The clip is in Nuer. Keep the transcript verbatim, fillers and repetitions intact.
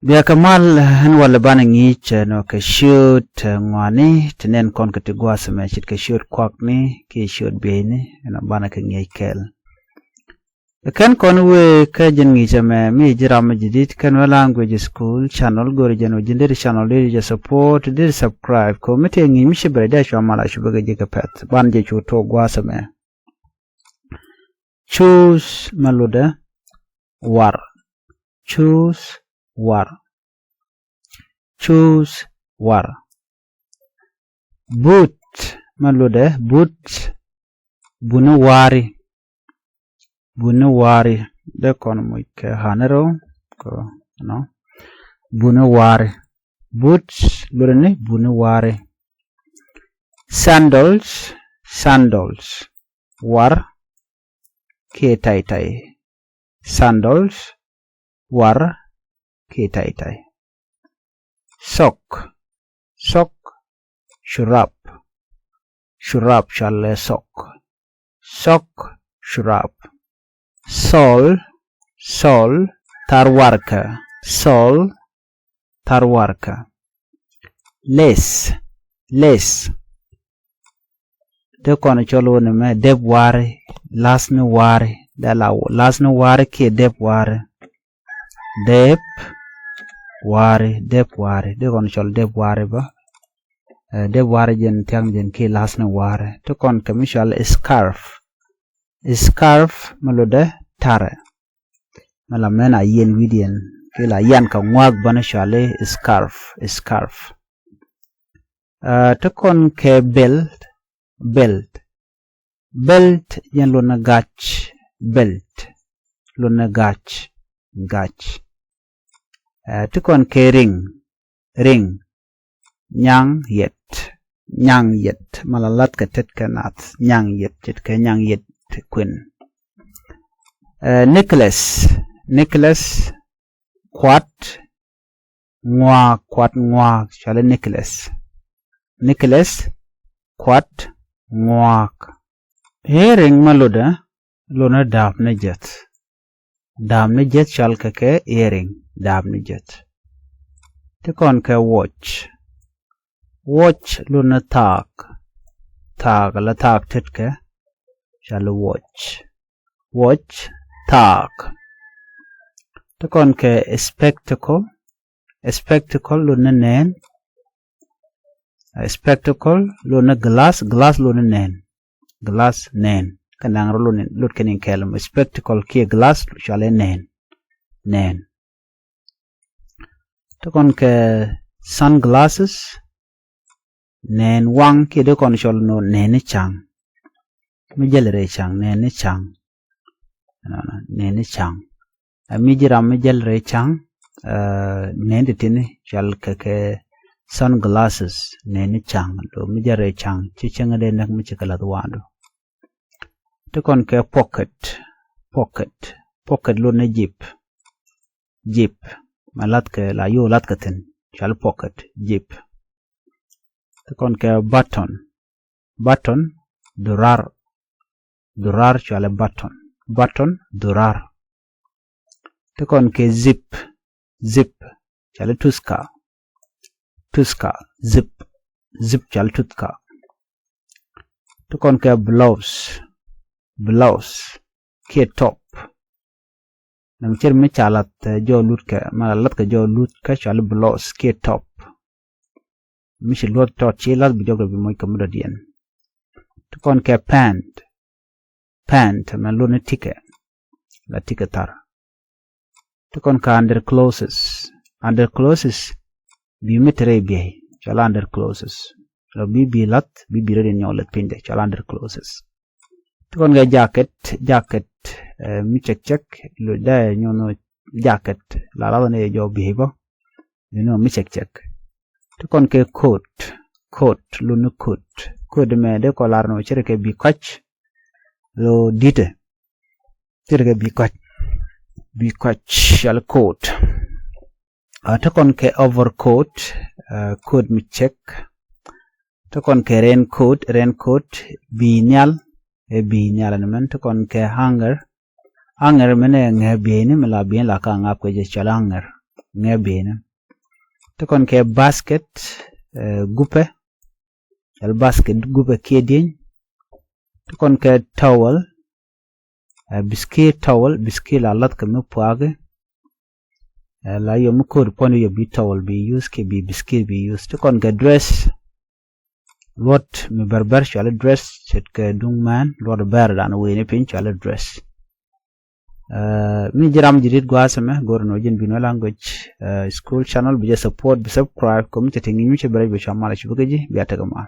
Bia kɛ mal ɛn walɛ banɛ ŋi̱i̱c ɛnɔ kɛ ciööt ŋuani ti nɛn kɔn kɛ ti gua̱a̱th ɛmɛ ce̱tkɛ ciööt kuakni kiɛ ciööt bieyni ɛnɔ banɛ kɛ ŋi̱i̱c kɛɛl. Kɛn kɔn wee kä jɛn ŋi̱i̱c ɛmɛ mi ji̱ ram mi ji̱ di̱t kɛn wee language school channel go̱ri jɛn wee ji̱n deri channel deri jɛ support deri subscribe kɛ wee mi tëë ŋi̱i̱c mi ci bɛrɛ dee cua mal a cupɛ kɛ ji̱ kɛ pɛth ban jɛ cu tok gua̱a̱th ɛmɛ. Choose mɛ lotdɛ war. Choose war. Choose war. But mɛ lotdɛ but buni wari. Buni wari dee kɔn muc kɛ hanero kɔ nɔ. Buni wari but lotdɛ ni buni wari. Sandals, sandals war kiɛ taytay. Sandals war kiɛ taytay. Sok, sok curap. Curap cualɛ sok. Sok curap. Sol, sol thar warkä. Sol thar warkä. Les, les dee kɔn cɔl wä ni mɛ dep wari. La̱th ni wari dee la la̱th ni wari kiɛ dep wari. Dep wari dep wari dee kɔn cɔl dep wari bä. Dep wari jɛn thia̱k ni jɛn kiɛ la̱th ni wari ti kɔn kɛ mi cɔal scarf. Scarf mɛ lotdɛ tarɛ. Mɛ la mɛn a yiɛn wi̱diɛn kiɛ la yian kɛ ŋuak bäni cɔali scarf. Scarf. Ti kɔn kɛ belt. Belt. Belt jɛn lotdɛ gac. Belt lotdɛ gac. Gac. Ti kɔn kɛ ring. Ring. Nyaŋ yɛt. Nyaŋ yɛt mɛ la la̱t kɛ tet kɛ nath nyaŋ yɛt ce̱tkɛ nyaŋ yɛt kuën. Necklace. Necklace kuat ŋuaak. Kuat ŋuaak cualɛ necklace. Necklace kuat ŋuaak. Earring mɛ lotdɛ lotdɛ da̱a̱p ni jeth. Da̱a̱p ni jeth cual kɛ kɛ earring. Da̱a̱p ni jeth. Ti kɔn kɛ watch. Watch lotdɛ thaak. Thaak la thaak tetkɛ cual watch. Watch thaak. Ti kɔn kɛ spectacle. Spectacle lotdɛ nɛn. Spectacle lotdɛ glass. Glass lotdɛ nɛn. Glass nɛn. Kɛ naŋ rɔ lot kɛ ni kɛɛl mɔ spectacle kiɛ glass cualɛ nɛn. Nɛn. Ti kɔn kɛ sunglasses. Nɛn waŋ kiɛ dee kɔn cɔl nɔ nɛn ni caŋ. Mi jäl rɛy caŋ nɛn ni caŋ. Nɛn ni caŋ. Ɛ mi ji̱ ram mi jäl rɛy caŋ. Nɛn ti tini cual kɛ kɛ sunglasses nɛn ni caŋ lo mi jäl rɛy caŋ ci cäŋ dee näk mi ci kɛ lath wandu. Ti kɔn kɛ pocket. Pocket. Pocket lotdɛ jip. Jip mɛ la̱th kɛ la yo̱o̱ la̱th kɛ thi̱n cual pocket. Jip. Ti kɔn kɛ button. Button durar. Durar cualɛ button. Button durar. Ti kɔn kɛ zip. Zip cualɛ tuthka. Tuthka. Zip. Zip cualɛ tuthka. Ti kɔn kɛ blouse. Blouse kiɛ top. Nɛmɛ cir mi ca lath jɔw lutkɛ mɛ la lathkɛ jɔw lutkɛ cuali blouse kiɛ top. Mi ci luɔth tɔt ci lath bi jɔk rɛ bi moc kɛ mi dɔ̱diɛn. Ti kɔn kɛ pant. Pant mɛ luɔth ni tikɛ. La tikɛ thar. Ti kɔn kɛ underclothes. Underclothes bi mi te rɛy biey cuali underclothes. Lɔ bi bi lath bi bi rɛy diɛn nyɔk leth piny dɛ cuali underclothes. Ti kɔn kɛ jacket. Jacket mi cɛk cɛk lo dee nyɔn jacket la lath ni jɔw biey bä. Inɔ mi cɛk cɛk. Ti kɔn kɛ coat. Coat lo ni coat. Coat mɛ dee kɔ lar ni wä cɛ rɛ kɛ bi kɔc. Lo ditɛ cɛ rɛ kɛ bi kɔc. Bi kɔc cuali coat. Ti kɔn kɛ overcoat. Coat mi cɛk. Ti kɔn kɛ raincoat. Raincoat bi nhial. Ɛ bi nhial ni mɛn ti kɔn kɛ hanger. Hanger mɛn ɛ ŋɛ bieyni mi la bieyni la ka ŋap kɛ jɛ cuali hanger. ŋɛ bi̱i̱ni. Ti kɔn kɛ basket, eh, gupɛ, cɔal basket gupɛ kiɛ dieny. Ti kɔn kɛ towel, eh, biskit towel, biskit la lath kɛ mi pua̱a̱ki. Eh, la yɔ mi ko̱r puɔ̱n yɔ bi towel bi use kiɛ bi biskit bi use. Ti kɔn kɛ dress, luɔt mi bɛrbɛr cɔali dress, ce̱tkɛ duŋ mɛn, luɔt bɛr dan weni piny cɔali dress. Eh, mi ji̱ ram ji̱ rit gua̱a̱th ɛmɛ, go̱r ni wä ji̱n bi Nuer language, eh, school channel, bi jɛ support, bi subscribe, kɛ mi cɛ ti ŋi̱ny mi cɛ bi rɛc bi cua mal a cupi kä ji̱, bia tekɛ mal.